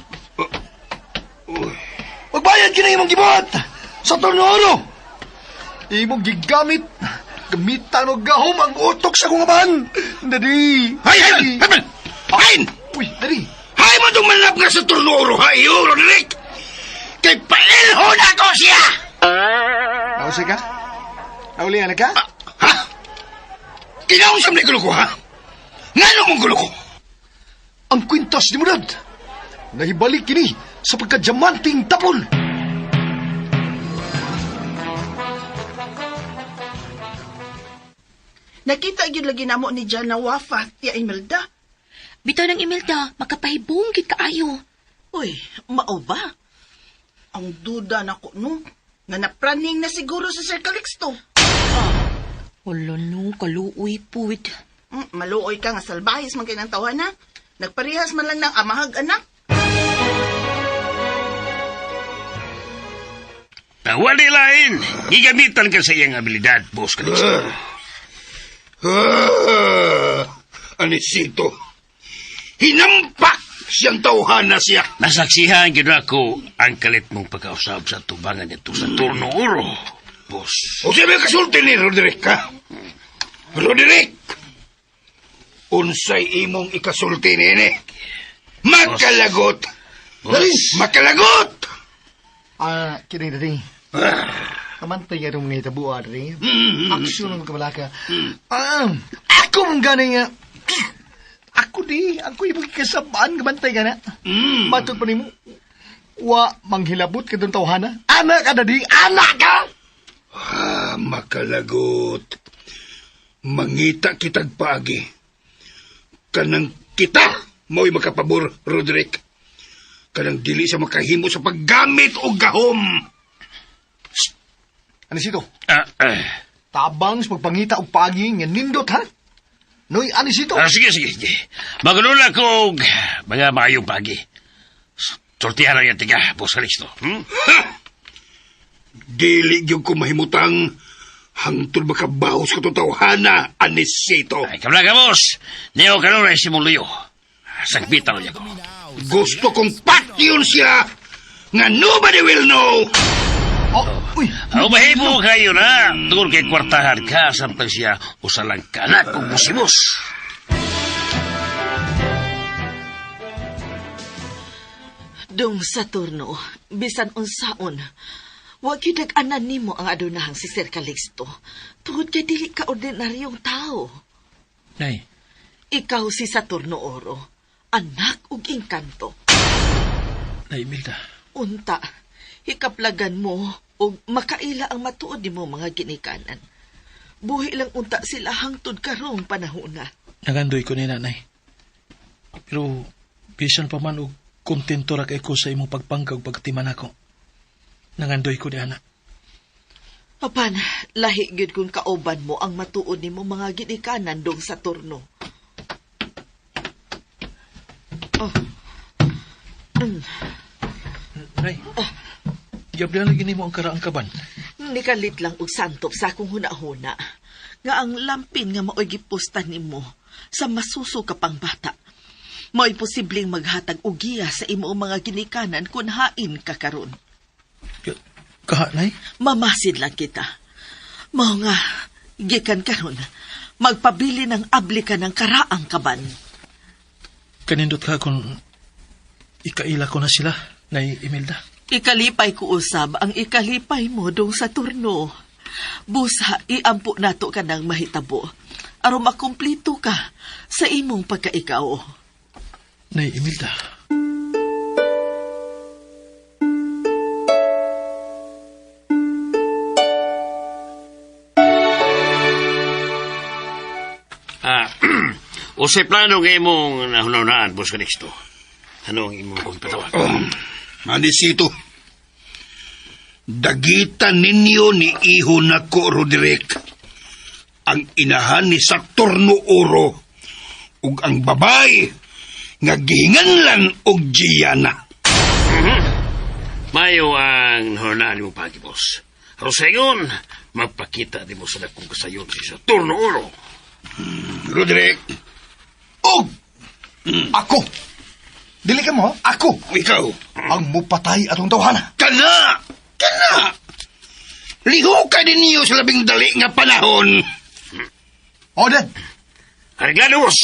Magbayad ka na imong gibuhat sa tornoro. Imong gigamit, gamitan og gahom ang utok sa kong amahan. Daddy! Hay, hay, hay, man! Hay! Uy, daddy! Hay mo itong manap nga sa turnuro, ha? Iyo, Roderick! Kay pailhon ako siya! Nausay ka? Naulian na ka? Ha? Kinaon sa mga gulo ko, ha? Ngano mong gulo ko? Ang kwintas ni Murad! Nahibalik kini sa pagkadiamanting tapol! Nakita gyud lagi namo ni Jan na wafa tiya Imelda. Bitaw ng Imelda, makapahibong gid kaayo. Uy, mao ba? Ang duda nako no, nga napraning na siguro sa Sir Calixto. Wala no, kaluoy puwit. Maluoy ka nga salbahis man kay ng tawhana. Nagparehas man lang ng amahag anak. Wali lain. Gigamitan ka sa iyang abilidad, Boss Calixto. Anisito. Hinampak siyang tawhana siya. Nasaksihan gyud ako ang kalit mong pagkausab sa tubangan nito sa Turno Oro, boss. O siya may kasulti ni Roderick, ha? Roderick! Unsay imong ikasulti nini? Makalagot! Boss. Makalagot! Kini daddy. Kamantay ka itong mga itabuha, daddy. Aksyon ng kabalaka. Ako mong gani nga. Ako di, ako yung kasabaan, kamantay ka na. Matod pa nimo. Wa, manghilabot ka doon tawhana. Anak ka, daddy! Anak ka! Ah, makalagot. Mangita kitag paagi. Kanang kita, mo'y makapabor, Roderick. Kanang dili sa makahimo sa paggamit o gahom. Ano sito? Tabang sa pagpangita og paagi nga nindot, ha? Noy, ano sito? Sige, sige, sige. Magalula ko og mga maayong pagi. Sultihan lang yan, tiga, Boss Calixto. Ha! Dili gyud ko mahimutang hangtod makabahos ko tawhana, anisito. Ay, kamla ka, boss. Niyo ka nun ay simuluyo. Sagbitan niya ko. Gusto kong patyon siya nga nobody will know. Oh, uy. Ang mahimo kayo na. Tungkol kay kwartahan ka, samtang siya usalang kanak kung busimos. Dong Saturno, bisan unsaon, wa gyud nag-anan nimo ang adunahang si Sir Calixto. Tungod kay dili ka ordinaryong tao. Nay. Ikaw si Saturno Oro, anak ug engkanto. Nay, Imelda. Unta, hikaplagan mo ug makaila ang matuod nimo mga ginikanan. Buhi lang unta sila hangtod karong panahona. Nagandoy ko ni nanay. Pero bisan pa man og kontento ra kay ko sa imong pagpangga ug pagtiman ako. Nangandoy ko ni ana. Apan, lahi gyud kung kauban mo ang matuod nimo mga ginikanan dong sa turno. Oh. Nay, giablihan lagi nimo ang karaang kaban. Nikalit lang og santop sa akong hunahuna nga ang lampin nga maoy gipusta nimo sa masuso ka pang bata. Mao'y posibleng maghatag og giya sa imong mga ginikanan kun hain ka karon. Kaha, Nay? Mamasid lang kita. Mao nga, gikan karon, magpabili ng abli ka ng karaang kaban. Kanindot ka kung ikaila ko na sila, Nay Imelda. Ikalipay ko usab ang ikalipay mo dong sa turno. Busa, iampo nato ka ng mahitabo. Aron makumplito ka sa imong pagkaikaw. Nay Imelda. Usay plano nga imong nahunahunaan, Boss Calixto. Ano ang imong kong patawag? Anisito, dagitan ninyo ni iho nako, Roderick. Ang inahan ni Saturno Oro ug ang babae nga gihinganlan og Gianna. Mayo ang nahunahunaan nimo pagi, boss. Aron sa ingon, magpakita di mo sa dakong kasayon si Saturno Oro. Roderick. Og! Ako! Dili ka mo, ako! Ikaw! Ang mupatay atong tawhana. Kana! Kana! Liho ka ninyo sa labing dali nga panahon. O, den. Arreglado, boss!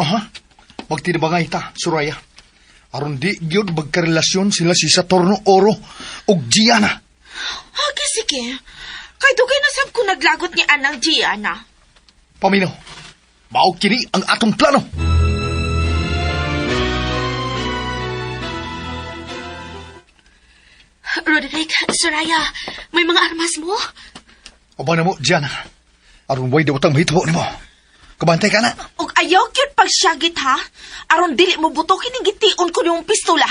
Aha. Magtinabangay ta, Suraya. Aron di gyud magkarelasyon sila si Saturno Oro ug Gianna. Okay, sige. Kay dugay na sab ko naglagot ni Anang Gianna. Paminaw, mao kini ang atong plano. Roderick, Soraya, may mga armas mo? Aba na mo, Gianna. Aron way daw tang mahitabo nimo. Kabantay ka na. Og ayaw kyud pagsyagit ha. Aron dili mo butokin ning gitiun ko niyong pistola.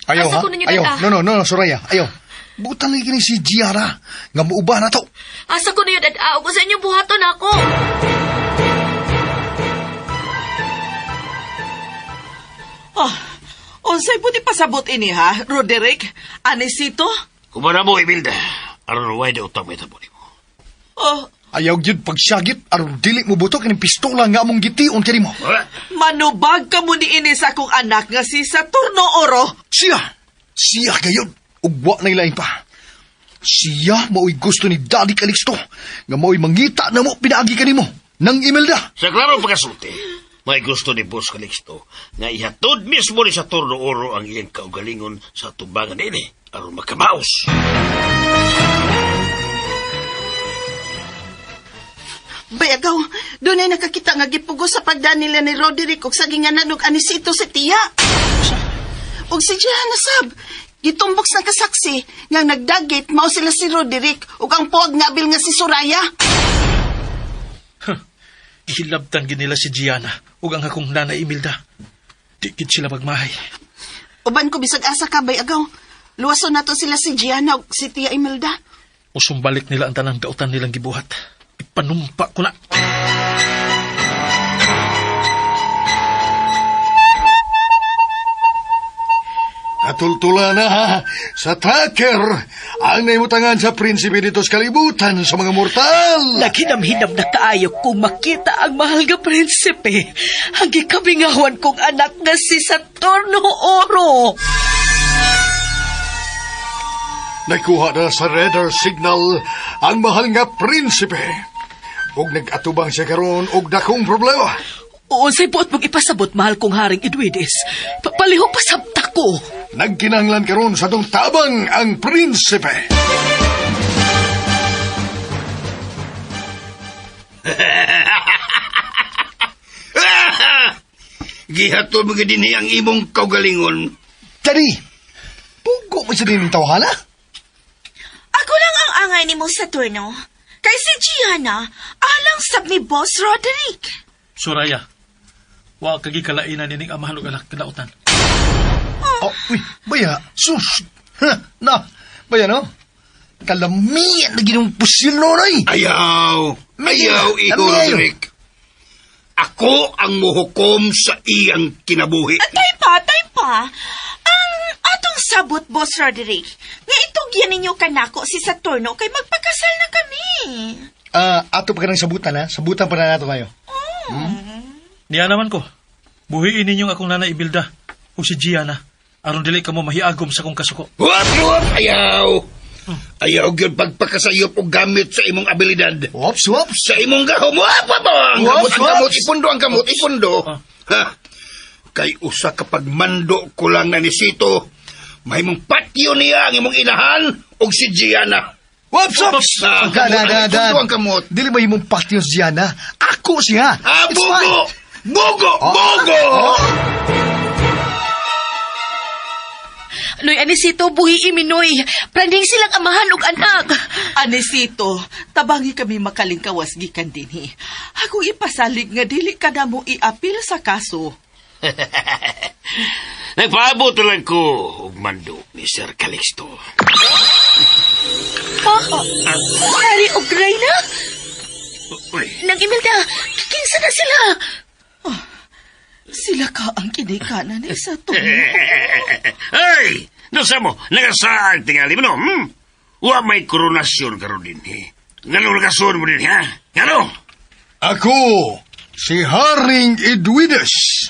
Ayaw Asa ha? ko ninyo Ayaw. dad-a? No, no, no, Soraya. Ayaw. Butan lagi kini si Gianna. Nga muuba na to. Asa ko ninyo dad-a? Ug sa inyong buhaton ako. Oh, unsay puti pasabot ini ha, Roderick? Anisito? Kumana mo, Imelda. Aron way daw tang mahitabo nimo. Oh, Ayaw gyud pagsyagit aron dili mo butok kining pistola nga among gitiun kanimo. manubag ka mo ni ini sa akong anak nga si Saturno Oro. Siya! Siya gayon! Ug wa na ilain pa. Siya mao'y gusto ni Daddy Calixto nga mao'y mangita na mo pinaagi kanimo nang Imelda. Sa klarong pagkasulti, may gusto ni Boss Calixto nga ihatod mismo ni Saturno Oro ang iyang kaugalingon sa tubangan ini aron makamaos. Bayagaw, doon ay nakakita nga gipugos sa pagdaan nila ni Roderick ug sa ginganan og anisito si Tia. Ug si Gianna sab, gitumbok sa kasaksi nga nagdagit mao sila si Roderick ug ang puwag nga abil nga si Soraya. Gihilabtan gid nila si Gianna ug ang akong nanay Imelda. Di gid sila magmahay. Uban ko bisag asa ka bayagaw. Luwason nato sila si Gianna ug si Tia Imelda. Usumbalik nila ang tanang dautan nilang gibuhat. Ipanumpa ko na. Katultula na ha, sa tracker ang naimutangan sa prinsipe dito sa kalibutan sa mga mortal. Naghinam-hinam na kaayo kung makita ang mahal nga prinsipe. Ang gikamingawan kong anak nga si Saturno Oro. Nakuha na sa radar signal ang mahal nga prinsipe. Ug nag-atubang siya karon og dakong problema. Unsay buot mong ipasabot, mahal kong Haring Edwides. Palihog pasabta ko. Nagkinahanglan karon sa atong tabang ang prinsipe. Gihatod mo gid dinhi ang imong kaugalingon. Daddy! Pugo mo sa din tawhana. Ako lang ang angay ni mo Saturno. Kay si Gianna, alang sab ni Boss Roderick. Soraya, wa kagi kalainan nining amahan ug anak kadautan. Oh, uy, baya, sus. Ha, na, baya no? Kalamian na ginong pusil no, noy. Ayaw! Ayaw, iho, Ayaw. Roderick. Ako ang muhukom sa iyang kinabuhi. Tay pa, tay pa. Ang atong sabot, Boss Roderick, nga itugyan ninyo kanako si Saturno kay magpakasal na kami. Ah, ato pa ka ng sabutan, ha? Sabutan pa na nato kayo. Niya naman ko. Buhiin ninyong akong nanay Ibilda ug si Gianna aron dili kamo mahiagom sa akong kasuko. Wap, wap, ayaw! Ayaw gyud pagpakasayop og gamit sa imong abilidad. Wops, wops. Sa imong gahom, wap, wap, wap, ang Wops, kamot, ang kamot, wops. ipundo ang kamot, ipundo. Ha? Kay usa ka pagmando ko lang na ni Sito, mahimong patyo niya ang imong inahan og si Gianna. Wops, wops. Ah, ang Da, da, kamot, da, da. ipundo ang kamot. Dili ba imong patio si Gianna? Ako siya. Ah, It's bugo! fine. Bugo! Oh. Bugo! Oh. Noy, Anisito, buhi iminoy. Praning silang amahan ug anak. Anisito, tabangi kami makalingkawas gikan dinhi. Akong ipasalig nga dili ka na mo iapil sa kaso. Nagpaabot na lang ko og mando ni Sir Calixto. Ha? Harry ug Reyna? Uy, Nang Imelda, kinsa na sila? Sila ka ang kinikanan ni Saturno. Ay! Nasa mo, nagasaag tingali mo, no? Hmm? Wa may koronasyon karon din, eh. Ngano nagasun mo din, ha? Ngano? Ako, si Haring Edwides.